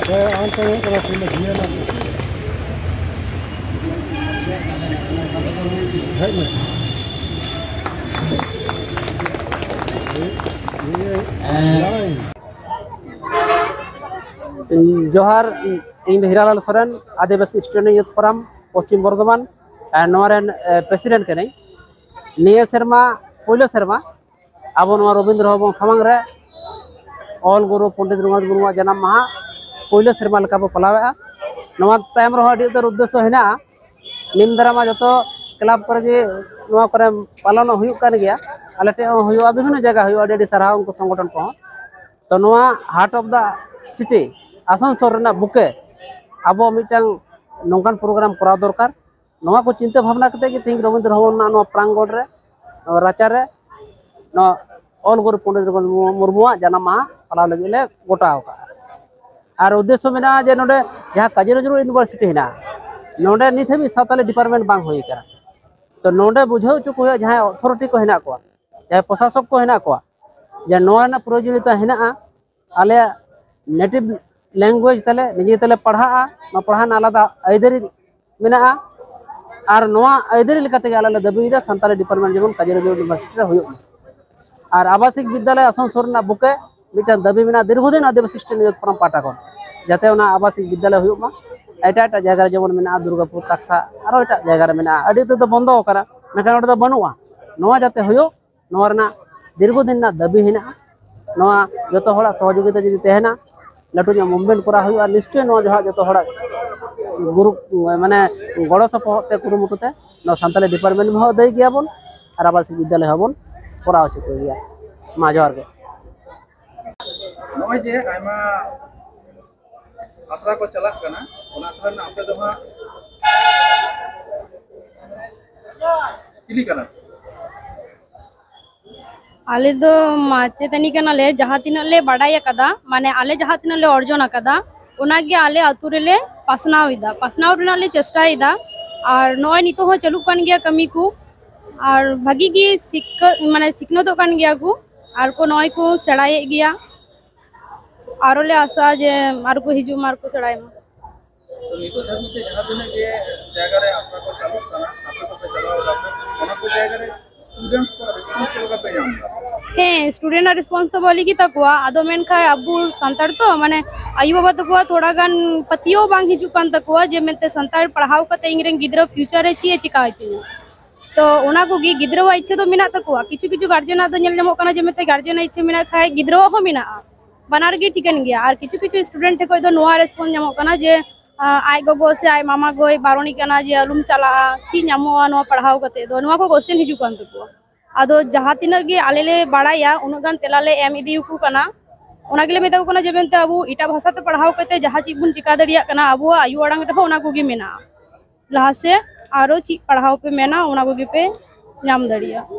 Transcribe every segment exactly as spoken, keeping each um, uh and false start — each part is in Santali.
ᱦᱮᱸ, ᱟᱢ ᱛᱮ ᱦᱩᱭᱩᱜ ᱠᱟᱱᱟ, ᱛᱤᱱᱟᱹᱜ ᱜᱷᱤᱭᱟᱹ ᱨᱮᱱᱟᱜ ᱦᱮᱡ ᱢᱮ᱾ ᱡᱚᱦᱟᱨ, ᱤᱧ ᱫᱚ Hiralal Soren, Adivasi student youth forum Paschim Bardhaman. ᱟᱨ ᱱᱚᱣᱟ ᱨᱮᱱ, ᱮ, ᱯᱨᱮᱥᱤᱰᱮᱱᱴ ᱠᱟᱹᱱᱟᱹᱧ᱾ ᱱᱤᱭᱟᱹ ᱥᱮᱨᱢᱟ, ᱯᱳᱭᱞᱳ ᱥᱮᱨᱢᱟ, ᱟᱵᱚ ᱱᱚᱣᱟ ᱨᱚᱵᱤᱱᱫᱨᱚ ᱵᱷᱚᱵᱚᱱ ᱥᱟᱢᱟᱝ ᱨᱮ ᱚᱞ ᱜᱩᱨᱩ ᱯᱚᱱᱰᱤᱛ ᱨᱚᱜᱷᱩᱱᱟᱛᱷ ᱢᱩᱨᱢᱩᱣᱟᱜ ᱡᱟᱱᱟᱢ ᱢᱟᱦᱟ ᱯᱳᱭᱞᱳ ᱥᱮᱨᱢᱟ ᱞᱮᱠᱟ ᱵᱚ ᱯᱟᱞᱟᱣᱮᱫᱼᱟ᱾ ᱱᱚᱣᱟ ᱛᱟᱭᱚᱢ ᱨᱮᱦᱚᱸ ᱟᱹᱰᱤ ᱩᱛᱟᱹᱨ ᱩᱫᱽᱫᱮᱥᱥᱚ ᱦᱮᱱᱟᱜᱼᱟ᱾ ᱱᱤᱢ ᱫᱟᱨᱟᱢᱟ ᱡᱚᱛᱚ ᱠᱞᱟᱵᱽ ᱠᱚᱨᱮ ᱜᱮ ᱱᱚᱣᱟ ᱠᱚᱨᱮ ᱯᱟᱞᱚᱱᱚᱜ ᱦᱩᱭᱩᱜ ᱠᱟᱱ ᱜᱮᱭᱟ, ᱟᱞᱮ ᱴᱷᱮᱱ ᱦᱚᱸ ᱦᱩᱭᱩᱜᱼᱟ, ᱵᱤᱵᱷᱤᱱᱱᱚ ᱡᱟᱭᱜᱟ ᱦᱩᱭᱩᱜᱼᱟ᱾ ᱟᱹᱰᱤ ᱟᱹᱰᱤ ᱥᱟᱨᱦᱟᱣ ᱩᱱᱠᱩ ᱥᱚᱝᱜᱚᱴᱷᱚᱱ ᱠᱚᱦᱚᱸ᱾ ᱛᱚ, ᱱᱚᱣᱟ Heart of the City Asansol ᱨᱮᱱᱟᱜ ᱵᱩᱠᱮ ᱟᱵᱚ ᱢᱤᱫᱴᱟᱝ ᱱᱚᱝᱠᱟᱱ ᱯᱨᱳᱜᱨᱟᱢ ᱠᱚᱨᱟᱣ ᱫᱚᱨᱠᱟᱨ᱾ ᱱᱚᱣᱟ ᱠᱚ ᱪᱤᱱᱛᱟᱹ ᱵᱷᱟᱵᱽᱱᱟ ᱠᱟᱛᱮ ᱜᱮ ᱛᱮᱦᱮᱧ ᱨᱚᱵᱤᱱᱫᱨᱚ ᱵᱷᱚᱵᱚᱱ ᱨᱮᱱᱟᱜ ᱱᱚᱣᱟ ᱯᱨᱟᱝᱜᱚᱲ ᱨᱮ, ᱱᱚᱣᱟ ᱨᱟᱪᱟ ᱨᱮ, ᱱᱚᱣᱟ ᱚᱞ ᱜᱩᱨᱩ ᱯᱚᱱᱰᱤᱛ ᱨᱚᱜᱷᱩᱱᱟᱛᱷ ᱢᱩᱨᱢᱩᱣᱟᱜ ᱡᱟᱱᱟᱢ ᱢᱟᱦᱟ ᱯᱟᱞᱟᱣ ᱞᱟᱹᱜᱤᱫ ᱞᱮ ᱜᱚᱴᱟ ᱟᱠᱟᱫᱼᱟ᱾ ᱟᱨ ᱩᱫᱽᱫᱮᱥᱥᱚ ᱢᱮᱱᱟᱜᱼᱟ ᱡᱮ ᱱᱚᱰᱮ ᱡᱟᱦᱟᱸ ᱠᱟᱡᱤ ᱱᱚᱡᱨᱩᱞ ᱤᱭᱩᱱᱤᱵᱷᱟᱨᱥᱤᱴᱤ ᱦᱮᱱᱟᱜᱼᱟ, ᱱᱚᱰᱮ ᱱᱤᱛ ᱦᱟᱹᱵᱤᱡ ᱥᱟᱶᱛᱟᱞᱤ ᱰᱤᱯᱟᱨᱴᱢᱮᱱᱴ ᱵᱟᱝ ᱦᱩᱭ ᱟᱠᱟᱱᱟ᱾ ᱛᱚ, ᱱᱚᱰᱮ ᱵᱩᱡᱷᱟᱹᱣ ᱦᱚᱪᱚ ᱠᱚ ᱦᱩᱭᱩᱜᱼᱟ, ᱡᱟᱦᱟᱸᱭ ᱚᱛᱷᱚᱨᱤᱴᱤ ᱠᱚ ᱦᱮᱱᱟᱜ ᱠᱚᱣᱟ, ᱡᱟᱦᱟᱸᱭ ᱯᱨᱚᱥᱟᱥᱚᱠ ᱠᱚ ᱦᱮᱱᱟᱜ ᱠᱚᱣᱟ, ᱡᱮ ᱱᱚᱣᱟ ᱨᱮᱱᱟᱜ ᱯᱨᱚᱭᱳᱡᱚᱱᱤᱭᱚᱛᱟ ᱦᱮᱱᱟᱜᱼᱟ᱾ ᱟᱞᱮᱭᱟᱜ ᱱᱮᱴᱤᱵᱷ ᱞᱮᱝᱜᱩᱭᱮᱡᱽ ᱛᱟᱞᱮ, ᱱᱤᱡᱮ ᱛᱮᱞᱮ ᱯᱟᱲᱦᱟᱜᱼᱟ, ᱱᱚᱣᱟ ᱯᱟᱲᱦᱟᱣ ᱨᱮᱱᱟᱜ ᱟᱞᱟᱫᱟ ᱟᱹᱭᱫᱟᱹᱨᱤ ᱢᱮᱱᱟᱜᱼᱟ᱾ ᱟᱨ ᱱᱚᱣᱟ ᱟᱹᱭᱫᱟᱹᱨᱤ ᱞᱮᱠᱟ ᱛᱮᱜᱮ ᱟᱞᱮ ᱞᱮ ᱫᱟᱹᱵᱤᱭᱮᱫᱟ ᱥᱟᱱᱛᱟᱞᱤ ᱰᱤᱯᱟᱨᱴᱢᱮᱱᱴ ᱡᱮᱢᱚᱱ ᱠᱟᱡᱤ ᱱᱚᱡᱨᱩᱞ ᱤᱭᱩᱱᱤᱵᱷᱟᱨᱥᱤᱴᱤ ᱨᱮ ᱦᱩᱭᱩᱜ ᱢᱟ᱾ ᱟᱨ ᱟᱵᱟᱥᱤᱠ ᱵᱤᱫᱽᱫᱟᱞᱚᱭ ᱟᱥᱟᱱᱥᱳᱞ ᱨᱮᱱᱟᱜ ᱵᱩᱠᱮ ᱢᱤᱫᱴᱟᱝ ᱫᱟᱹᱵᱤ ᱢᱮᱱᱟᱜᱼᱟ ᱫᱤᱨᱜᱷᱚᱫᱤᱱ ᱟᱹᱫᱤᱵᱟᱹᱥᱤ ᱥᱴᱩᱰᱮᱱᱴ ᱭᱩᱛᱷ ᱯᱷᱳᱨᱟᱢ ᱯᱟᱦᱴᱟ ᱠᱷᱚᱱ, ᱡᱟᱛᱮ ᱚᱱᱟ ᱟᱵᱟᱥᱤᱠ ᱵᱤᱫᱽᱫᱟᱞᱚᱭ ᱦᱩᱭᱩᱜ ᱢᱟ᱾ ᱮᱴᱟᱜ ᱮᱴᱟᱜ ᱡᱟᱭᱜᱟ ᱨᱮ ᱡᱮᱢᱚᱱ ᱢᱮᱱᱟᱜᱼᱟ ᱫᱩᱨᱜᱟᱯᱩᱨ, ᱛᱟᱠᱥᱟ, ᱟᱨᱚ ᱮᱴᱟᱜ ᱡᱟᱭᱜᱟ ᱨᱮ ᱢᱮᱱᱟᱜᱼᱟ, ᱟᱹᱰᱤ ᱩᱛᱟᱹᱨ ᱫᱚ ᱵᱚᱱᱫᱚ ᱟᱠᱟᱱᱟ, ᱢᱮᱱᱠᱷᱟᱱ ᱚᱸᱰᱮ ᱫᱚ ᱵᱟᱹᱱᱩᱜᱼᱟ᱾ ᱱᱚᱣᱟ ᱡᱟᱛᱮ ᱦᱩᱭᱩᱜ, ᱱᱚᱣᱟ ᱨᱮᱱᱟᱜ ᱫᱤᱨᱜᱷᱚᱫᱤᱱ ᱨᱮᱱᱟᱜ ᱫᱟᱹᱵᱤ ᱦᱮᱱᱟᱜᱼᱟ᱾ ᱱᱚᱣᱟ ᱡᱚᱛᱚ ᱦᱚᱲᱟᱜ ᱥᱚᱦᱚᱡᱳᱜᱤᱛᱟ ᱡᱩᱫᱤ ᱛᱟᱦᱮᱱᱟ, ᱞᱟᱹᱴᱩ ᱧᱚᱜ ᱢᱩᱵᱷᱢᱮᱱᱴ ᱠᱚᱨᱟᱣ ᱦᱩᱭᱩᱜᱼᱟ, ᱱᱤᱥᱪᱚᱭ ᱱᱚᱣᱟ ᱡᱚᱦᱟᱜ ᱡᱚᱛᱚ ᱦᱚᱲᱟᱜ ᱜᱩᱨᱩ, ᱢᱟᱱᱮ, ᱜᱚᱲᱚ ᱥᱚᱯᱚᱦᱚᱫ ᱛᱮ, ᱠᱩᱨᱩᱢᱩᱴᱩ ᱛᱮ ᱱᱚᱣᱟ ᱥᱟᱱᱛᱟᱞᱤ ᱰᱤᱯᱟᱨᱴᱢᱮᱱᱴ ᱦᱚᱸ ᱟᱹᱫᱟᱹᱭ ᱜᱮᱭᱟᱵᱚᱱ ᱟᱨ ᱟᱵᱟᱥᱤᱠ ᱵᱤᱫᱽᱫᱟᱞᱚᱭ ᱦᱚᱸᱵᱚᱱ ᱠᱚᱨᱟᱣ ᱦᱚᱪᱚ ᱠᱚ ᱜᱮᱭᱟ᱾ ᱢᱟ, ᱡᱚᱦᱟᱨ ᱜᱮ᱾ ᱱᱚᱜᱼᱚᱭ ᱡᱮ ᱟᱭᱢᱟ ᱟᱥᱲᱟ ᱠᱚ ᱪᱟᱞᱟᱜ ᱠᱟᱱᱟ, ᱚᱱᱟ ᱟᱥᱲᱟ ᱨᱮᱱᱟᱜ ᱟᱯᱮ ᱫᱚ ᱦᱟᱸᱜ ᱪᱤᱞᱤ ᱠᱟᱱᱟ? ᱟᱞᱮ ᱫᱚ ᱢᱟᱪᱮᱛᱟᱹᱱᱤ ᱠᱟᱱᱟᱞᱮ᱾ ᱡᱟᱦᱟᱸ ᱛᱤᱱᱟᱹᱜ ᱞᱮ ᱵᱟᱰᱟᱭ ᱟᱠᱟᱫᱟ, ᱢᱟᱱᱮ, ᱟᱞᱮ ᱡᱟᱦᱟᱸ ᱛᱤᱱᱟᱹᱜ ᱞᱮ ᱚᱨᱡᱚᱱ ᱟᱠᱟᱫᱟ, ᱚᱱᱟᱜᱮ ᱟᱞᱮ ᱟᱛᱳ ᱨᱮᱞᱮ ᱯᱟᱥᱱᱟᱣ ᱮᱫᱟ, ᱯᱟᱥᱱᱟᱣ ᱨᱮᱱᱟᱜ ᱞᱮ ᱪᱮᱥᱴᱟᱭᱮᱫᱟ᱾ ᱟᱨ ᱱᱚᱜᱼᱚᱭ ᱱᱤᱛᱚᱜ ᱦᱚᱸ ᱪᱟᱹᱞᱩᱜ ᱠᱟᱱ ᱜᱮᱭᱟ ᱠᱟᱹᱢᱤ ᱠᱚ, ᱟᱨ ᱵᱷᱟᱹᱜᱤ ᱜᱮ ᱥᱤᱠᱠᱷᱟ, ᱢᱟᱱᱮ, ᱥᱤᱠᱷᱱᱟᱹᱛᱚᱜ ᱠᱟᱱ ᱜᱮᱭᱟ ᱠᱚ, ᱟᱨ ᱠᱚ ᱱᱚᱜᱼᱚᱭ ᱠᱚ ᱥᱮᱬᱟᱭᱮᱫ ᱜᱮᱭᱟ᱾ ᱟᱨᱚ ᱞᱮ ᱟᱥᱟᱜᱼᱟ ᱡᱮ ᱟᱨᱚ ᱠᱚ ᱦᱤᱡᱩᱜ ᱢᱟ, ᱟᱨ ᱠᱚ ᱥᱮᱬᱟᱭ ᱢᱟ᱾ ᱛᱚ, ᱱᱤᱛᱚᱜ ᱫᱷᱟᱹᱵᱤᱡ ᱛᱮ ᱡᱟᱦᱟᱸ ᱛᱤᱱᱟᱹᱜ ᱜᱮ ᱡᱟᱭᱜᱟ ᱨᱮ ᱟᱥᱲᱟ ᱠᱚ ᱪᱟᱞᱩᱜ ᱠᱟᱱᱟ, ᱟᱯᱮ ᱠᱚᱯᱮ ᱪᱟᱞᱟᱣ ᱠᱟᱱᱟ, ᱚᱱᱟ ᱠᱚ ᱡᱟᱭᱜᱟ ᱨᱮ ᱥᱴᱩᱰᱮᱱᱴᱥ ᱠᱚᱣᱟᱜ ᱨᱮᱥᱯᱚᱱᱥ ᱪᱮᱫ ᱞᱮᱠᱟ ᱯᱮ ᱧᱟᱢ ᱮᱫᱟ? ᱦᱮᱸ, ᱥᱴᱩᱰᱮᱱᱴ ᱟᱜ ᱨᱮᱥᱯᱚᱱᱥ ᱫᱚ ᱵᱷᱟᱹᱞᱤ ᱜᱮ ᱛᱟᱠᱚᱣᱟ᱾ ᱟᱫᱚ ᱢᱮᱱᱠᱷᱟᱱ ᱟᱵᱚ ᱥᱟᱱᱛᱟᱲ ᱛᱚ, ᱢᱟᱱᱮ, ᱟᱭᱳ ᱵᱟᱵᱟ ᱛᱟᱠᱚᱣᱟᱜ ᱛᱷᱚᱲᱟ ᱜᱟᱱ ᱯᱟᱹᱛᱭᱟᱹᱣ ᱵᱟᱝ ᱦᱤᱡᱩᱜ ᱠᱟᱱ ᱛᱟᱠᱚᱣᱟ ᱡᱮ ᱢᱮᱱᱛᱮ ᱥᱟᱱᱛᱟᱲ ᱯᱟᱲᱦᱟᱣ ᱠᱟᱛᱮ ᱤᱧ ᱨᱮᱱ ᱜᱤᱫᱽᱨᱟᱹ ᱯᱷᱤᱭᱩᱪᱟᱨ ᱨᱮ ᱪᱮᱫ ᱮ ᱪᱤᱠᱟᱹᱭ ᱛᱤᱧᱟ᱾ ᱛᱚ ᱚᱱᱟ ᱠᱚᱜᱮ ᱜᱤᱫᱽᱨᱟᱹᱣᱟᱜ ᱤᱪᱪᱷᱟᱹ ᱫᱚ ᱢᱮᱱᱟᱜ ᱛᱟᱠᱚᱣᱟ᱾ ᱠᱤᱪᱷᱩ ᱠᱤᱪᱷᱩ ᱜᱟᱨᱡᱮᱱᱟᱜ ᱫᱚ ᱧᱮᱞ ᱧᱟᱢᱚᱜ ᱠᱟᱱᱟ ᱡᱮ ᱢᱮᱱᱛᱮ ᱜᱟᱨᱡᱮᱱᱟᱜ ᱤᱪᱪᱷᱟᱹ ᱢᱮᱱᱟᱜ ᱠᱷᱟᱡ ᱜᱤᱫᱽᱨᱟᱹᱣᱟᱜ ᱦᱚᱸ ᱢᱮᱱᱟᱜᱼᱟ, ᱵᱟᱱᱟᱨ ᱜᱮ ᱴᱷᱤᱠᱟᱹᱱ ᱜᱮᱭᱟ᱾ ᱟᱨ ᱠᱤᱪᱷᱩ ᱠᱤᱪᱷᱩ ᱥᱴᱩᱰᱮᱱᱴ ᱴᱷᱮᱱ ᱠᱷᱚᱱ ᱫᱚ ᱱᱚᱣᱟ ᱨᱮᱥᱯᱚᱱᱥ ᱧᱟᱢᱚᱜ ᱠᱟᱱᱟ ᱡᱮ, ᱟᱸ, ᱟᱡ ᱜᱚᱜᱚ ᱥᱮ ᱟᱡ ᱢᱟᱢᱟ ᱜᱚᱭ ᱵᱟᱨᱚᱱᱤ ᱠᱟᱱᱟ ᱡᱮ ᱟᱞᱚᱢ ᱪᱟᱞᱟᱜᱼᱟ, ᱪᱮᱫ ᱧᱟᱢᱚᱜᱼᱟ ᱱᱚᱣᱟ ᱯᱟᱲᱦᱟᱣ ᱠᱟᱛᱮ ᱫᱚ, ᱱᱚᱣᱟ ᱠᱚ ᱠᱚᱥᱪᱮᱱ ᱦᱤᱡᱩᱜ ᱠᱟᱱ ᱛᱟᱠᱚᱣᱟ᱾ ᱟᱫᱚ ᱡᱟᱦᱟᱸ ᱛᱤᱱᱟᱹᱜ ᱜᱮ ᱟᱞᱮ ᱞᱮ ᱵᱟᱲᱟᱭᱟ, ᱩᱱᱟᱹᱜ ᱜᱟᱱ ᱛᱮᱞᱟ ᱞᱮ ᱮᱢ ᱤᱫᱤ ᱟᱠᱚ ᱠᱟᱱᱟ᱾ ᱚᱱᱟ ᱜᱮᱞᱮ ᱢᱮᱛᱟ ᱠᱚ ᱠᱟᱱᱟ ᱡᱮ ᱢᱮᱱᱛᱮ ᱟᱵᱚ ᱮᱴᱟᱜ ᱵᱷᱟᱥᱟ ᱛᱮ ᱯᱟᱲᱦᱟᱣ ᱠᱟᱛᱮ ᱡᱟᱦᱟᱸ ᱪᱮᱫ ᱵᱚᱱ ᱪᱤᱠᱟ ᱫᱟᱲᱮᱭᱟᱜ ᱠᱟᱱᱟ, ᱟᱵᱚᱣᱟᱜ ᱟᱭᱳ ᱟᱲᱟᱝ ᱨᱮᱦᱚᱸ ᱚᱱᱟ ᱠᱚᱜᱮ ᱢᱮᱱᱟᱜᱼᱟ᱾ ᱞᱟᱦᱟ ᱥᱮᱫ ᱟᱨᱚ ᱪᱮᱫ ᱯᱟᱲᱦᱟᱣ ᱯᱮ ᱢᱮᱱᱟ, ᱚᱱᱟ ᱠᱚᱜᱮ ᱯᱮ ᱧᱟᱢ ᱫᱟᱲᱮᱭᱟᱜᱼᱟ᱾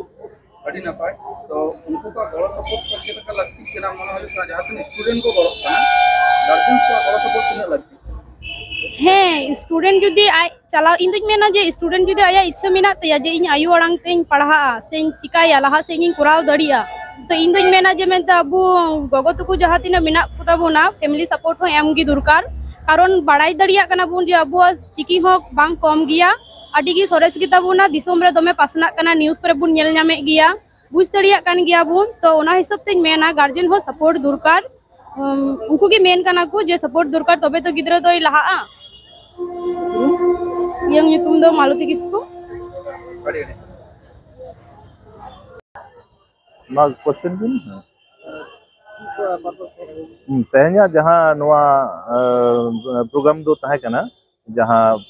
ᱟᱹᱰᱤ ᱱᱟᱯᱟᱭ᱾ ᱛᱚ, ᱩᱱᱠᱩ ᱠᱚᱣᱟᱜ ᱜᱚᱲᱚ ᱥᱚᱯᱚᱦᱚᱫ ᱠᱚ ᱪᱮᱫ ᱞᱮᱠᱟ ᱞᱟᱹᱠᱛᱤᱜ ᱠᱟᱱᱟ? ᱢᱚᱱᱮ ᱦᱩᱭᱩᱜ ᱠᱟᱱᱟ ᱡᱟᱦᱟᱸ ᱛᱤᱱᱟᱹᱜ ᱥᱴᱩᱰᱮᱱᱴ ᱠᱚ ᱜᱚᱲᱚᱜ ᱠᱟᱱᱟ, ᱜᱟᱨᱡᱮᱱᱥ ᱠᱚᱣᱟᱜ ᱜᱚᱲᱚ ᱥᱚᱯᱚᱦᱚᱫ ᱛᱤᱱᱟᱹᱜ ᱞᱟᱹᱠᱛᱤ? ᱦᱮᱸ, ᱥᱴᱩᱰᱮᱱᱴ ᱡᱩᱫᱤ ᱟᱡ ᱪᱟᱞᱟᱣ, ᱤᱧ ᱫᱩᱧ ᱢᱮᱱᱟ ᱡᱮ ᱥᱴᱩᱰᱮᱱᱴ ᱡᱩᱫᱤ ᱟᱭᱟᱜ ᱤᱪᱪᱷᱟᱹ ᱢᱮᱱᱟᱜ ᱛᱟᱭᱟ ᱡᱮ ᱤᱧ ᱟᱭᱳ ᱟᱲᱟᱝ ᱛᱮᱧ ᱯᱟᱲᱦᱟᱜᱼᱟ ᱥᱮᱧ ᱪᱤᱠᱟᱹᱭᱟ, ᱞᱟᱦᱟ ᱥᱮᱫ ᱤᱧ ᱠᱚᱨᱟᱣ ᱫᱟᱲᱮᱭᱟᱜᱼᱟ, ᱛᱚ ᱤᱧ ᱫᱩᱧ ᱢᱮᱱᱟ ᱡᱮ ᱢᱮᱱᱛᱮ ᱟᱵᱚ ᱜᱚᱜᱚ ᱛᱟᱠᱚ ᱡᱟᱦᱟᱸ ᱛᱤᱱᱟᱹᱜ ᱢᱮᱱᱟᱜ ᱠᱚᱛᱟ ᱵᱚᱱᱟ, ᱯᱷᱮᱢᱤᱞᱤ ᱥᱟᱯᱳᱨᱴ ᱦᱚᱸ ᱮᱢ ᱜᱮ ᱫᱚᱨᱠᱟᱨ᱾ ᱠᱟᱨᱚᱱ ᱵᱟᱲᱟᱭ ᱫᱟᱲᱮᱭᱟᱜ ᱠᱟᱱᱟ ᱵᱚᱱ ᱡᱮ ᱟᱵᱚᱣᱟᱜ ᱪᱤᱠᱤ ᱦᱚᱸ ᱵᱟᱝ ᱠᱚᱢ ᱜᱮᱭᱟ, ᱟᱹᱰᱤ ᱜᱮ ᱥᱚᱨᱮᱥ ᱜᱮᱛᱟ ᱵᱚᱱᱟ, ᱫᱤᱥᱚᱢ ᱨᱮ ᱫᱚᱢᱮ ᱯᱟᱥᱱᱟᱜ ᱠᱟᱱᱟ, ᱱᱤᱭᱩᱡᱽ ᱠᱚᱨᱮ ᱵᱚᱱ ᱧᱮᱞ ᱧᱟᱢᱮᱫ ᱜᱮᱭᱟ, ᱵᱩᱡᱽ ᱫᱟᱲᱮᱭᱟᱜ ᱠᱟᱱ ᱜᱮᱭᱟ ᱵᱚᱱ᱾ ᱛᱚ ᱚᱱᱟ ᱦᱤᱥᱟᱹᱵ ᱛᱮᱧ ᱢᱮᱱᱟ ᱜᱟᱨᱡᱮᱱ ᱦᱚᱸ ᱥᱟᱯᱳᱨᱴ ᱫᱚᱨᱠᱟᱨ᱾ ᱩᱢ, ᱩᱱᱠᱩ ᱜᱮ ᱢᱮᱱ ᱠᱟᱱᱟ ᱠᱚ ᱡᱮ ᱥᱟᱯᱳᱨᱴ ᱫᱚᱨᱠᱟᱨ, ᱛᱚᱵᱮ ᱛᱚ ᱜᱤᱫᱽᱨᱟᱹ ᱫᱚᱭ ᱞᱟᱦᱟᱜᱼᱟ᱾ ᱤᱧᱟᱹᱜ ᱧᱩᱛᱩᱢ ᱫᱚ ᱢᱟᱞᱚᱛᱤ ᱠᱤᱥᱠᱩ᱾ ᱟᱹᱰᱤ ᱟᱹᱰᱤ᱾ ᱢᱟ ᱠᱚᱥᱪᱮᱱ ᱵᱤᱱ᱾ ᱦᱮᱸ᱾ ᱦᱩᱸ, ᱛᱮᱦᱮᱧᱟᱜ ᱡᱟᱦᱟᱸ ᱱᱚᱣᱟ, ᱟᱸ, ᱯᱨᱳᱜᱨᱟᱢ ᱫᱚ ᱛᱟᱦᱮᱸ ᱠᱟᱱᱟ, ᱡᱟᱦᱟᱸ,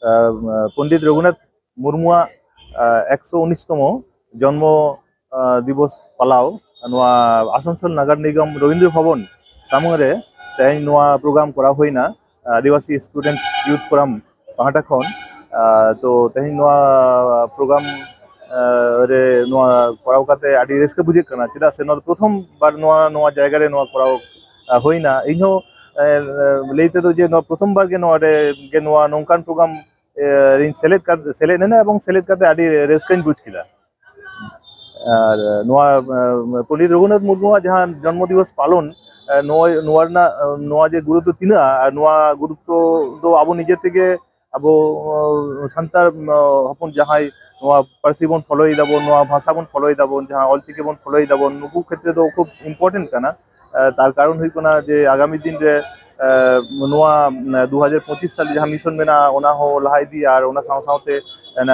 ᱟᱸ, ᱯᱚᱱᱰᱤᱛ ᱨᱚᱜᱷᱩᱱᱟᱛᱷ ᱢᱩᱨᱢᱩᱣᱟᱜ, ᱟᱸ, ᱮᱠᱥᱚ ᱩᱱᱤᱥ ᱛᱚᱢᱚ ᱡᱚᱱᱢᱚ, ᱟᱸ, ᱫᱤᱵᱚᱥ ᱯᱟᱞᱟᱣ ᱱᱚᱣᱟ ᱟᱥᱟᱱᱥᱳᱞ ᱱᱟᱜᱟᱨ ᱱᱤᱜᱚᱢ ᱨᱚᱵᱤᱱᱫᱨᱚ ᱵᱷᱚᱵᱚᱱ ᱥᱟᱢᱟᱝ ᱨᱮ ᱛᱮᱦᱮᱧ ᱱᱚᱣᱟ ᱯᱨᱳᱜᱨᱟᱢ ᱠᱚᱨᱟᱣ ᱦᱩᱭᱱᱟ, ᱟᱹᱫᱤᱵᱟᱹᱥᱤ ᱥᱴᱩᱰᱮᱱᱴ ᱭᱩᱛᱷ ᱯᱷᱳᱨᱟᱢ ᱯᱟᱦᱴᱟ ᱠᱷᱚᱱ᱾ ᱟᱸ, ᱛᱚ ᱛᱮᱦᱮᱧ ᱱᱚᱣᱟ ᱯᱨᱳᱜᱨᱟᱢ, ᱟᱸ, ᱨᱮ ᱱᱚᱣᱟ ᱠᱚᱨᱟᱣ ᱠᱟᱛᱮ ᱟᱹᱰᱤ ᱨᱟᱹᱥᱠᱟᱹ ᱵᱩᱡᱷᱟᱹᱜ ᱠᱟᱱᱟ, ᱪᱮᱫᱟᱜ ᱥᱮ ᱱᱚᱣᱟ ᱫᱚ ᱯᱨᱚᱛᱷᱚᱢ ᱵᱟᱨ ᱱᱚᱣᱟ, ᱱᱚᱣᱟ ᱡᱟᱭᱜᱟ ᱨᱮ ᱱᱚᱣᱟ ᱠᱚᱨᱟᱣ, ᱟᱸ, ᱦᱩᱭᱱᱟ᱾ ᱤᱧᱦᱚᱸ, ᱟᱸ, ᱞᱟᱹᱭ ᱛᱮᱫᱚ ᱡᱮ ᱱᱚᱣᱟ ᱯᱨᱚᱛᱷᱚᱢ ᱵᱟᱨ ᱜᱮ ᱱᱚᱣᱟ ᱨᱮ, ᱜᱮ ᱱᱚᱣᱟ ᱱᱚᱝᱠᱟᱱ ᱯᱨᱳᱜᱨᱟᱢ, ᱟᱸ, ᱨᱤᱧ ᱥᱮᱞᱮᱫ ᱠᱟᱛᱮ, ᱥᱮᱞᱮᱫ ᱮᱱᱟ ᱮᱵᱚᱝ ᱥᱮᱞᱮᱫ ᱠᱟᱛᱮ ᱟᱹᱰᱤ ᱨᱟᱹᱥᱠᱟᱹᱧ ᱵᱩᱡᱽ ᱠᱮᱫᱟ᱾ ᱟᱨ ᱱᱚᱣᱟ, ᱟᱸ, ᱯᱚᱱᱰᱤᱛ ᱨᱚᱜᱷᱩᱱᱟᱛᱷ ᱢᱩᱨᱢᱩᱣᱟᱜ ᱡᱟᱦᱟᱸ ᱡᱚᱱᱢᱚ ᱫᱤᱵᱚᱥ ᱯᱟᱞᱚᱱ, ᱱᱚᱣᱟ ᱱᱚᱣᱟ ᱨᱮᱱᱟᱜ ᱱᱚᱣᱟ ᱡᱮ ᱜᱩᱨᱩᱛᱛᱚ ᱛᱤᱱᱟᱹᱜᱼᱟ, ᱟᱨ ᱱᱚᱣᱟ ᱜᱩᱨᱩᱛᱛᱚ ᱫᱚ ᱟᱵᱚ ᱱᱤᱡᱮ ᱛᱮᱜᱮ ᱟᱵᱚ ᱥᱟᱱᱛᱟᱲ ᱦᱚᱯᱚᱱ ᱡᱟᱦᱟᱸᱭ ᱱᱚᱣᱟ ᱯᱟᱹᱨᱥᱤ ᱵᱚᱱ ᱯᱷᱚᱞᱳᱭ ᱫᱟᱵᱚᱱ, ᱱᱚᱣᱟ ᱵᱷᱟᱥᱟ ᱵᱚᱱ ᱯᱷᱚᱞᱳᱭ ᱫᱟᱵᱚᱱ, ᱡᱟᱦᱟᱸ ᱚᱞᱪᱤᱠᱤ ᱵᱚᱱ ᱯᱷᱚᱞᱳᱭ ᱫᱟᱵᱚᱱ, ᱱᱩᱠᱩ ᱠᱷᱮᱛᱨᱮ ᱫᱚ ᱠᱷᱩᱵ ᱤᱢᱯᱚᱨᱴᱮᱱᱴ ᱠᱟᱱᱟ᱾ ᱛᱟᱨ ᱠᱟᱨᱚᱱ ᱦᱩᱭᱩᱜ ᱠᱟᱱᱟ ᱡᱮ ᱟᱜᱟᱢᱤ ᱫᱤᱱ ᱨᱮ ᱱᱚᱣᱟ ᱫᱩ ᱦᱟᱡᱟᱨ ᱯᱚᱸᱪᱤᱥ ᱥᱟᱞ ᱡᱟᱦᱟᱸ ᱢᱤᱥᱚᱱ ᱢᱮᱱᱟᱜᱼᱟ, ᱚᱱᱟ ᱦᱚᱸ ᱞᱟᱦᱟ ᱤᱫᱤ, ᱟᱨ ᱚᱱᱟ ᱥᱟᱶ ᱥᱟᱶᱛᱮ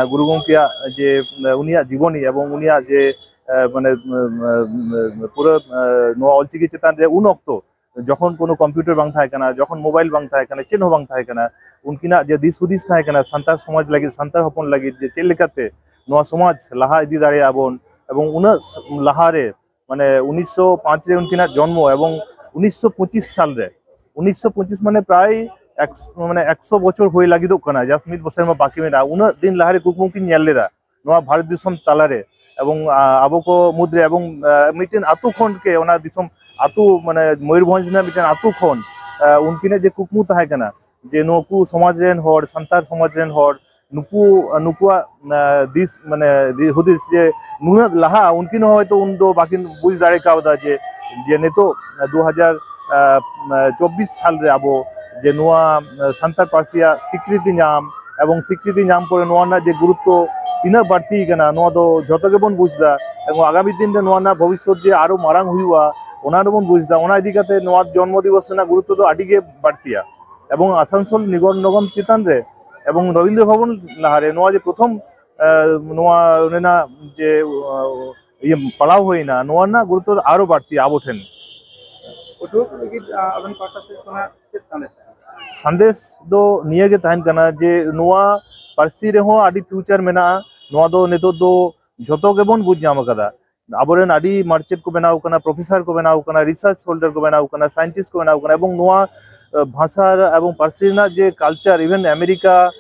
ᱜᱩᱨᱩ ᱜᱚᱢᱠᱮᱭᱟᱜ ᱡᱮ ᱩᱱᱤᱭᱟᱜ ᱡᱤᱵᱚᱱᱤ ᱮᱵᱚᱝ ᱩᱱᱤᱭᱟᱜ ᱡᱮ ᱢᱟᱱᱮ ᱯᱩᱨᱟᱹ ᱱᱚᱣᱟ ᱚᱞᱪᱤᱠᱤ ᱪᱮᱛᱟᱱ ᱨᱮ ᱩᱱ ᱚᱠᱛᱚ ᱡᱚᱠᱷᱚᱱ ᱠᱳᱱᱳ ᱠᱚᱢᱯᱤᱭᱩᱴᱟᱨ ᱵᱟᱝ ᱛᱟᱦᱮᱸ ᱠᱟᱱᱟ, ᱡᱚᱠᱷᱚᱱ ᱢᱳᱵᱟᱭᱤᱞ ᱵᱟᱝ ᱛᱟᱦᱮᱸ ᱠᱟᱱᱟ, ᱪᱮᱫ ᱦᱚᱸ ᱵᱟᱝ ᱛᱟᱦᱮᱸ ᱠᱟᱱᱟ, ᱩᱱᱠᱤᱱᱟᱜ ᱡᱮ ᱫᱤᱥ ᱦᱩᱫᱤᱥ ᱛᱟᱦᱮᱸ ᱠᱟᱱᱟ ᱥᱟᱱᱛᱟᱲ ᱥᱚᱢᱟᱡᱽ ᱞᱟᱹᱜᱤᱫ, ᱥᱟᱱᱛᱟᱲ ᱦᱚᱯᱚᱱ ᱞᱟᱹᱜᱤᱫ, ᱡᱮ ᱪᱮᱫ ᱞᱮᱠᱟᱛᱮ ᱱᱚᱣᱟ ᱥᱚᱢᱟᱡᱽ ᱞᱟᱦᱟ ᱤᱫᱤ ᱫᱟᱲᱮᱭᱟᱜᱼᱟ ᱵᱚᱱ, ᱮᱵᱚᱝ ᱩᱱᱟᱹᱜ ᱞᱟᱦᱟᱨᱮ ᱢᱟᱱᱮ ᱩᱱᱤᱥᱥᱚ ᱯᱟᱸᱪ ᱨᱮ ᱩᱱᱠᱤᱱᱟᱜ ᱡᱚᱱᱢᱚ ᱮᱵᱚᱝ ᱩᱱᱤᱥᱥᱚ ᱯᱚᱸᱪᱤᱥ ᱥᱟᱞ ᱨᱮ, ᱩᱱᱤᱥᱥᱚ ᱯᱚᱸᱪᱤᱥ ᱢᱟᱱᱮ ᱯᱨᱟᱭ ᱮᱠᱥᱚ, ᱢᱟᱱᱮ ᱮᱠᱥᱚ ᱵᱚᱪᱷᱚᱨ ᱦᱩᱭ ᱞᱟᱹᱜᱤᱫᱚᱜ ᱠᱟᱱᱟ, ᱡᱟᱥᱴ ᱢᱤᱫ ᱵᱚᱪᱷᱚᱨ ᱢᱟ ᱵᱟᱹᱠᱤ ᱢᱮᱱᱟᱜᱼᱟ᱾ ᱩᱱᱟᱹᱜ ᱫᱤᱱ ᱞᱟᱦᱟᱨᱮ ᱠᱩᱠᱢᱩ ᱠᱤᱱ ᱧᱮᱞ ᱞᱮᱫᱟ ᱱᱚᱣᱟ ᱵᱷᱟᱨᱚᱛ ᱫᱤᱥᱚᱢ ᱛᱟᱞᱟᱨᱮ, ᱮᱵᱚᱝ ᱟᱵᱚ ᱠᱚ ᱢᱩᱫᱽᱨᱮ ᱮᱵᱚᱝ ᱢᱤᱫᱴᱮᱱ ᱟᱹᱛᱩ ᱠᱷᱚᱱ ᱜᱮ ᱚᱱᱟ ᱫᱤᱥᱚᱢ ᱟᱹᱛᱩ, ᱢᱟᱱᱮ ᱢᱚᱭᱩᱨᱵᱷᱚᱸᱡᱽ ᱨᱮᱱᱟᱜ ᱢᱤᱫᱴᱮᱱ ᱟᱹᱛᱩ ᱠᱷᱚᱱ ᱩᱱᱠᱤᱱᱟᱜ ᱡᱮ ᱠᱩᱠᱢᱩ ᱛᱟᱦᱮᱸ ᱠᱟᱱᱟ ᱡᱮ ᱱᱩᱠᱩ ᱥᱚᱢᱟᱡᱽ ᱨᱮᱱ ᱦᱚᱲ, ᱥᱟᱱᱛᱟᱲ ᱥᱚᱢᱟᱡᱽ ᱨᱮᱱ ᱦᱚᱲ ᱱᱩᱠᱩ, ᱱᱩᱠᱩᱣᱟᱜ ᱫᱤᱥ ᱢᱟᱱᱮ ᱦᱩᱫᱤᱥ ᱡᱮ ᱱᱩᱱᱟᱹᱜ ᱞᱟᱦᱟ, ᱩᱱᱠᱤᱱ ᱦᱚᱸ ᱦᱚᱭᱛᱳ ᱩᱱᱫᱚ ᱵᱟᱹᱠᱤᱱ ᱵᱩᱡᱽ ᱫᱟᱲᱮ ᱠᱟᱣᱫᱟ ᱡᱮ ᱡᱮ ᱱᱤᱛᱚᱜ ᱫᱩ ᱦᱟᱡᱟᱨ ᱪᱚᱵᱵᱤᱥ ᱥᱟᱞ ᱨᱮ ᱟᱵᱚ ᱡᱮ ᱱᱚᱣᱟ ᱥᱟᱱᱛᱟᱲ ᱯᱟᱹᱨᱥᱤᱭᱟᱜ ᱥᱤᱠᱨᱤᱛᱤ ᱧᱟᱢ ᱮᱵᱚᱝ ᱥᱤᱠᱨᱤᱛᱤ ᱧᱟᱢ ᱯᱚᱨᱮ ᱱᱚᱣᱟ ᱨᱮᱱᱟᱜ ᱡᱮ ᱜᱩᱨᱩᱛᱛᱚ ᱛᱤᱱᱟᱹᱜ ᱵᱟᱹᱲᱛᱤ ᱠᱟᱱᱟ, ᱱᱚᱣᱟ ᱫᱚ ᱡᱷᱚᱛᱚ ᱜᱮᱵᱚᱱ ᱵᱩᱡᱽ ᱮᱫᱟ᱾ ᱮᱵᱚᱝ ᱟᱜᱟᱢᱤ ᱫᱤᱱ ᱨᱮ ᱱᱚᱣᱟ ᱨᱮᱱᱟᱜ ᱵᱷᱚᱵᱤᱥᱥᱚᱛ ᱡᱮ ᱟᱨᱚ ᱢᱟᱨᱟᱝ ᱦᱩᱭᱩᱜᱼᱟ, ᱚᱱᱟ ᱨᱮᱵᱚᱱ ᱵᱩᱡᱽ ᱮᱫᱟ᱾ ᱚᱱᱟ ᱤᱫᱤ ᱠᱟᱛᱮ ᱱᱚᱣᱟ ᱡᱚᱱᱢᱚ ᱫᱤᱵᱚᱥ ᱨᱮᱱᱟᱜ ᱜᱩᱨᱩᱛᱛᱚ ᱫᱚ ᱟᱹᱰᱤ ᱜᱮ ᱵᱟᱹᱲᱛᱤᱭᱟ᱾ ᱮᱵᱚᱝ ᱟᱥᱟᱱᱥᱳᱞ ᱱᱤᱜᱚᱨ ᱱᱚᱜᱚᱢ ᱪᱮᱛᱟᱱ ᱨᱮ ᱮᱵᱚᱝ ᱨᱚᱵᱤᱱᱫᱨᱚ ᱵᱷᱚᱵᱚᱱ ᱞᱟᱦᱟᱨᱮ ᱱᱚᱣᱟ ᱡᱮ ᱯᱨᱚᱛᱷᱚᱢ ᱱᱚᱣᱟ ᱨᱮᱱᱟᱜ ᱡᱮ ᱤᱭᱟᱹ ᱯᱟᱲᱟᱣ ᱦᱩᱭᱱᱟ, ᱱᱚᱣᱟ ᱨᱮᱱᱟᱜ ᱜᱩᱨᱩᱛᱛᱚ ᱫᱚ ᱟᱨᱚ ᱵᱟᱹᱲᱛᱤ ᱟᱵᱚ ᱴᱷᱮᱱ᱾ ᱯᱟᱹᱴᱷᱩᱣᱟᱹ ᱠᱚ ᱞᱟᱹᱜᱤᱫ ᱟᱵᱮᱱ ᱯᱟᱦᱴᱟ ᱥᱮᱫ ᱠᱷᱚᱱᱟᱜ ᱪᱮᱫ ᱥᱟᱸᱫᱮᱥ? ᱥᱟᱸᱫᱮᱥ ᱫᱚ ᱱᱤᱭᱟᱹ ᱜᱮ ᱛᱟᱦᱮᱱ ᱠᱟᱱᱟ ᱡᱮ ᱱᱚᱣᱟ ᱯᱟᱹᱨᱥᱤ ᱨᱮᱦᱚᱸ ᱟᱹᱰᱤ ᱯᱷᱤᱭᱩᱪᱟᱨ ᱢᱮᱱᱟᱜᱼᱟ᱾ ᱱᱚᱣᱟ ᱫᱚ ᱱᱤᱛᱚᱜ ᱫᱚ ᱡᱷᱚᱛᱚ ᱜᱮᱵᱚᱱ ᱵᱩᱡᱽ ᱧᱟᱢ ᱟᱠᱟᱫᱟ᱾ ᱟᱵᱚᱨᱮᱱ ᱟᱹᱰᱤ ᱢᱟᱪᱮᱫ ᱠᱚ ᱵᱮᱱᱟᱣ ᱟᱠᱟᱱᱟ, ᱯᱨᱚᱯᱷᱮᱥᱟᱨ ᱠᱚ ᱵᱮᱱᱟᱣ ᱟᱠᱟᱱᱟ, ᱨᱤᱥᱟᱨᱪ ᱦᱳᱞᱰᱟᱨ ᱠᱚ ᱵᱮᱱᱟᱣ ᱟᱠᱟᱱᱟ, ᱥᱟᱭᱮᱱᱴᱤᱥᱴ ᱠᱚ ᱵᱮᱱᱟᱣ ᱟᱠᱟᱱᱟ, ᱮᱵᱚᱝ ᱱᱚᱣᱟ ᱵᱷᱟᱥᱟ ᱮᱵᱚᱝ ᱯᱟᱹᱨᱥᱤ ᱨᱮᱱᱟᱜ ᱡᱮ ᱠᱟᱞᱪᱟᱨ, ᱤᱵᱷᱮᱱ ᱟᱢᱮᱨᱤᱠᱟ,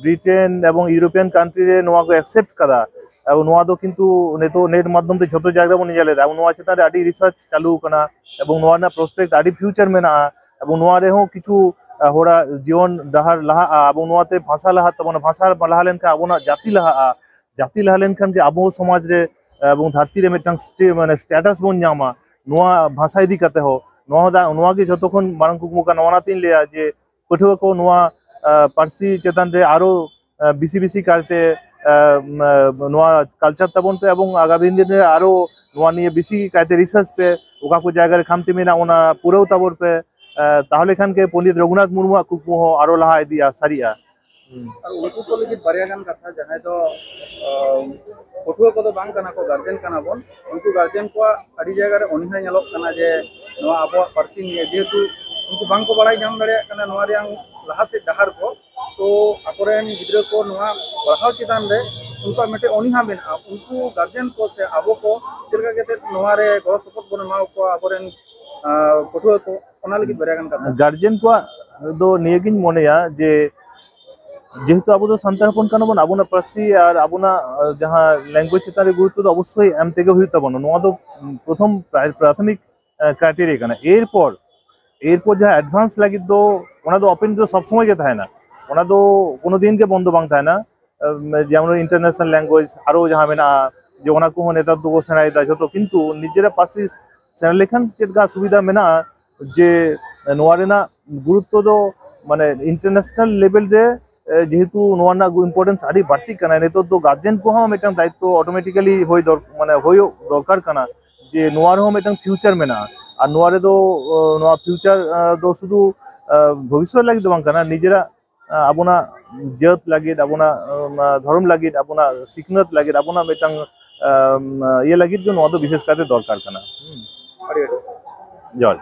ᱵᱨᱤᱴᱮᱱ ᱮᱵᱚᱝ ᱤᱭᱩᱨᱳᱯᱤᱭᱟᱱ ᱠᱟᱱᱴᱨᱤ ᱨᱮ ᱱᱚᱣᱟ ᱠᱚ ᱮᱠᱥᱮᱯᱴ ᱠᱟᱫᱟ᱾ ᱮᱵᱚᱝ ᱱᱚᱣᱟ ᱫᱚ ᱠᱤᱱᱛᱩ ᱱᱤᱛᱚᱜ ᱱᱮᱴ ᱢᱟᱫᱽᱫᱷᱚᱢ ᱛᱮ ᱡᱷᱚᱛᱚ ᱡᱟᱭᱜᱟ ᱨᱮᱵᱚᱱ ᱧᱮᱞ ᱮᱫᱟ᱾ ᱮᱵᱚᱝ ᱱᱚᱣᱟ ᱪᱮᱛᱟᱱ ᱨᱮ ᱟᱹᱰᱤ ᱨᱤᱥᱟᱨᱪ ᱪᱟᱹᱞᱩ ᱟᱠᱟᱱᱟ ᱮᱵᱚᱝ ᱱᱚᱣᱟ ᱨᱮᱱᱟᱜ ᱯᱨᱚᱥᱯᱮᱠᱴ ᱟᱹᱰᱤ ᱯᱷᱤᱭᱩᱪᱟᱨ ᱢᱮᱱᱟᱜᱼᱟ᱾ ᱮᱵᱚᱝ ᱱᱚᱣᱟ ᱨᱮᱦᱚᱸ ᱠᱤᱪᱷᱩ ᱦᱚᱲᱟᱜ ᱡᱤᱭᱚᱱ ᱰᱟᱦᱟᱨ ᱞᱟᱦᱟᱜᱼᱟ᱾ ᱮᱵᱚᱝ ᱱᱚᱣᱟᱛᱮ ᱵᱷᱟᱥᱟ ᱞᱟᱦᱟᱜ ᱛᱟᱵᱚᱱᱟ, ᱵᱷᱟᱥᱟ ᱞᱟᱦᱟ ᱞᱮᱱᱠᱷᱟᱱ ᱟᱵᱚᱱᱟᱜ ᱡᱟᱹᱛᱤ ᱞᱟᱦᱟᱜᱼᱟ, ᱡᱟᱹᱛᱤ ᱞᱟᱦᱟ ᱞᱮᱱᱠᱷᱟᱱ ᱜᱮ ᱟᱵᱚ ᱥᱚᱢᱟᱡᱽ ᱨᱮ ᱮᱵᱚᱝ ᱫᱷᱟᱹᱨᱛᱤ ᱨᱮ ᱢᱤᱫᱴᱟᱝ ᱥᱴᱮ-, ᱢᱟᱱᱮ ᱥᱴᱮᱴᱟᱥ ᱵᱚᱱ ᱧᱟᱢᱟ᱾ ᱱᱚᱣᱟ ᱵᱷᱟᱥᱟ ᱤᱫᱤ ᱠᱟᱛᱮ ᱦᱚᱸ ᱱᱚᱣᱟ ᱫᱚ, ᱱᱚᱣᱟ ᱜᱮ ᱡᱷᱚᱛᱚ ᱠᱷᱚᱱ ᱢᱟᱨᱟᱝ ᱠᱩᱠᱢᱩ ᱠᱟᱱᱟ᱾ ᱚᱱᱟᱛᱤᱧ ᱞᱟᱹᱭᱟ ᱡᱮ ᱯᱟᱹᱴᱷᱩᱣᱟᱹ ᱠᱚ ᱱᱚᱣᱟ, ᱟᱸ, ᱯᱟᱹᱨᱥᱤ ᱪᱮᱛᱟᱱ ᱨᱮ ᱟᱨᱚ, ᱟᱸ, ᱵᱮᱥᱤ ᱵᱮᱥᱤ ᱠᱟᱭᱛᱮ, ᱟᱸ, ᱟᱸ, ᱱᱚᱣᱟ culture ᱛᱟᱵᱚᱱ ᱯᱮ ᱮᱵᱚᱝ ᱟᱜᱟᱢᱤ ᱫᱤᱱ ᱨᱮ ᱟᱨᱚ ᱱᱚᱣᱟ ᱱᱤᱭᱮ ᱵᱮᱥᱤ ᱠᱟᱭᱛᱮ research ᱯᱮ, ᱚᱠᱟ ᱠᱚ ᱡᱟᱭᱜᱟ ᱨᱮ ᱠᱷᱟᱢᱛᱤ ᱢᱮᱱᱟᱜᱼᱟ ᱚᱱᱟ ᱯᱩᱨᱟᱹᱣ ᱛᱟᱵᱚᱱ ᱯᱮ᱾ ᱟᱸ, ᱛᱟᱦᱚᱞᱮ ᱠᱷᱟᱱ ᱜᱮ ᱯᱚᱱᱰᱤᱛ ᱨᱚᱜᱷᱩᱱᱟᱛᱷ ᱢᱩᱨᱢᱩᱣᱟᱜ ᱠᱩᱠᱢᱩ ᱦᱚᱸ ᱟᱨᱚ ᱞᱟᱦᱟ ᱤᱫᱤᱜᱼᱟ, ᱥᱟᱹᱨᱤᱜᱼᱟ᱾ ᱦᱩᱸ᱾ ᱟᱨ ᱩᱱᱠᱩ ᱠᱚ ᱞᱟᱹᱜᱤᱫ ᱵᱟᱨᱭᱟ ᱜᱟᱱ ᱠᱟᱛᱷᱟ, ᱡᱟᱦᱟᱸᱭ ᱫᱚ, ᱟᱸ, ᱯᱟᱹᱴᱷᱩᱣᱟᱹ ᱠᱚᱫᱚ ᱵᱟᱝ ᱠᱟᱱᱟ ᱠᱚ, guardian ᱠᱟᱱᱟ ᱵᱚᱱ, ᱩᱱᱠᱩ guardian ᱠᱚᱣᱟᱜ ᱟᱹᱰᱤ ᱡᱟᱭᱜᱟ ᱨᱮ ᱚᱱᱤᱦᱟ ᱧᱮᱞᱚᱜ ᱠᱟᱱᱟ ᱡᱮ ᱱᱚᱣᱟ ᱟᱵᱚᱣᱟᱜ ᱯᱟᱹᱨᱥᱤ ᱱᱤᱭᱮ, ᱡᱮᱦᱮᱛᱩ ᱩᱱᱠᱩ ᱵᱟᱝ ᱠᱚ ᱵᱟᱲᱟᱭ ᱧᱟᱢ ᱫᱟᱲᱮᱭᱟᱜ ᱠᱟᱱᱟ ᱱᱚᱣᱟ ᱨᱮᱭᱟᱜ ᱞᱟᱦᱟ ᱥᱮᱫ ᱰᱟᱦᱟᱨ ᱠᱚ, ᱛᱚ ᱟᱠᱚᱨᱮᱱ ᱜᱤᱫᱽᱨᱟᱹ ᱠᱚ ᱱᱚᱣᱟ ᱯᱟᱲᱦᱟᱣ ᱪᱮᱛᱟᱱ ᱨᱮ ᱩᱱᱠᱩᱣᱟᱜ ᱢᱤᱫᱴᱮᱱ ᱚᱱᱤᱦᱟ ᱢᱮᱱᱟᱜᱼᱟ᱾ ᱩᱱᱠᱩ guardian ᱠᱚ ᱥᱮ ᱟᱵᱚ ᱠᱚ ᱪᱮᱫ ᱞᱮᱠᱟ ᱠᱟᱛᱮ ᱱᱚᱣᱟ ᱨᱮ ᱜᱚᱲᱚ ᱥᱚᱯᱚᱦᱚᱫ ᱵᱚᱱ ᱮᱢᱟ ᱠᱚᱣᱟ ᱟᱵᱚᱨᱮᱱ, ᱟᱸ, ᱯᱟᱹᱴᱷᱩᱣᱟᱹ ᱠᱚ, ᱚᱱᱟ ᱞᱟᱹᱜᱤᱫ ᱵᱟᱨᱭᱟ ᱜᱟᱱ ᱠᱟᱛᱷᱟ᱾ Guardian ᱠᱚᱣᱟᱜ ᱫᱚ ᱱᱤᱭᱟᱹᱜᱤᱧ ᱢᱚᱱᱮᱭᱟ ᱡᱮ ᱡᱮᱦᱮᱛᱩ ᱟᱵᱚ ᱫᱚ ᱥᱟᱱᱛᱟᱲ ᱦᱚᱯᱚᱱ ᱠᱟᱱᱟ ᱵᱚᱱ, ᱟᱵᱚᱱᱟᱜ ᱯᱟᱹᱨᱥᱤ ᱟᱨ ᱟᱵᱚᱱᱟᱜ, ᱟᱸ, ᱡᱟᱦᱟᱸ language ᱪᱮᱛᱟᱱ ᱨᱮ ᱜᱩᱨᱩᱛᱛᱚ ᱫᱚ ᱚᱵᱚᱥᱥᱳᱭ ᱮᱢ ᱛᱮᱜᱮ ᱦᱩᱭᱩᱜ ᱛᱟᱵᱚᱱᱟ᱾ ᱱᱚᱣᱟ ᱫᱚ ᱯᱨᱚᱛᱷᱚᱢ ᱯᱨᱟ-, ᱯᱨᱟᱛᱷᱚᱢᱤᱠ, ᱟᱸ, criteria ᱠᱟᱱᱟ᱾ ᱮᱨᱯᱚᱨ, ᱮᱨᱯᱚᱨ ᱡᱟᱦᱟᱸ advance ᱞᱟᱹᱜᱤᱫ ᱫᱚ, ᱚᱱᱟ ᱫᱚ open ᱫᱚ ᱥᱚᱵ ᱥᱚᱢᱚᱭ ᱜᱮ ᱛᱟᱦᱮᱱᱟ, ᱚᱱᱟ ᱫᱚ ᱠᱳᱱᱳ ᱫᱤᱱ ᱜᱮ ᱵᱚᱱᱫᱚ ᱵᱟᱝ ᱛᱟᱦᱮᱱᱟ᱾ ᱟᱸ, ᱡᱮᱢᱚᱱ international language ᱟᱨᱚ ᱡᱟᱦᱟᱸ ᱢᱮᱱᱟᱜᱼᱟ, ᱡᱮ ᱚᱱᱟ ᱠᱚᱦᱚᱸ ᱱᱮᱛᱟᱨ ᱫᱚᱠᱚ ᱥᱮᱬᱟᱭᱮᱫᱟ ᱡᱷᱚᱛᱚ, ᱠᱤᱱᱛᱩ ᱱᱤᱡᱮᱨᱟᱜ ᱯᱟᱹᱨᱥᱤ ᱥᱮᱬᱟ ᱞᱮᱠᱷᱟᱱ ᱪᱮᱫ ᱞᱮᱠᱟ ᱥᱩᱵᱤᱫᱷᱟ ᱢᱮᱱᱟᱜᱼᱟ, ᱡᱮ ᱱᱚᱣᱟ ᱨᱮᱱᱟᱜ ᱜᱩᱨᱩᱛᱛᱚ ᱫᱚ ᱢᱟᱱᱮ international level ᱨᱮ, ᱮ, ᱡᱮᱦᱮᱛᱩ ᱱᱚᱣᱟ ᱨᱮᱱᱟᱜ importance ᱟᱹᱰᱤ ᱵᱟᱹᱲᱛᱤᱜ ᱠᱟᱱᱟ, ᱱᱤᱛᱚᱜ ᱫᱚ guardian ᱠᱚᱦᱚᱸ ᱢᱤᱫᱴᱟᱝ ᱫᱟᱭᱤᱛᱛᱚ automatically ᱦᱩᱭ ᱫᱚᱨ-, ᱢᱟᱱᱮ ᱦᱩᱭᱩᱜ ᱫᱚᱨᱠᱟᱨ ᱠᱟᱱᱟ, ᱡᱮ ᱱᱚᱣᱟ ᱨᱮᱦᱚᱸ ᱢᱤᱫᱴᱟᱝ future ᱢᱮᱱᱟᱜᱼᱟ᱾ ᱟᱨ ᱱᱚᱣᱟ ᱨᱮᱫᱚ, ᱚ, ᱱᱚᱣᱟ future, ᱟ, ᱫᱚ ᱥᱩᱫᱷᱩ, ᱟ, ᱵᱷᱚᱵᱤᱥᱥᱚᱛ ᱞᱟᱹᱜᱤᱫ ᱫᱚ ᱵᱟᱝ ᱠᱟᱱᱟ, ᱱᱤᱡᱮᱨᱟᱜ, ᱟ, ᱟᱵᱚᱱᱟᱜ ᱡᱟᱹᱛ ᱞᱟᱹᱜᱤᱫ, ᱟᱵᱚᱱᱟᱜ, ᱚ, ᱫᱷᱚᱨᱚᱢ ᱞᱟᱹᱜᱤᱫ, ᱟᱵᱚᱱᱟᱜ ᱥᱤᱠᱷᱱᱟᱹᱛ ᱞᱟᱹᱜᱤᱫ, ᱟᱵᱚᱱᱟᱜ ᱢᱤᱫᱴᱟᱝ, ᱟ, ᱤᱭᱟᱹ ᱞᱟᱹᱜᱤᱫ ᱜᱮ ᱱᱚᱣᱟ ᱫᱚ ᱵᱤᱥᱮᱥ ᱠᱟᱭᱛᱮ ᱫᱚᱨᱠᱟᱨ ᱠᱟᱱᱟ᱾ ᱦᱩᱸ᱾ ᱟᱹᱰᱤ ᱟᱹᱰᱤ ᱡᱚᱦᱟᱨ᱾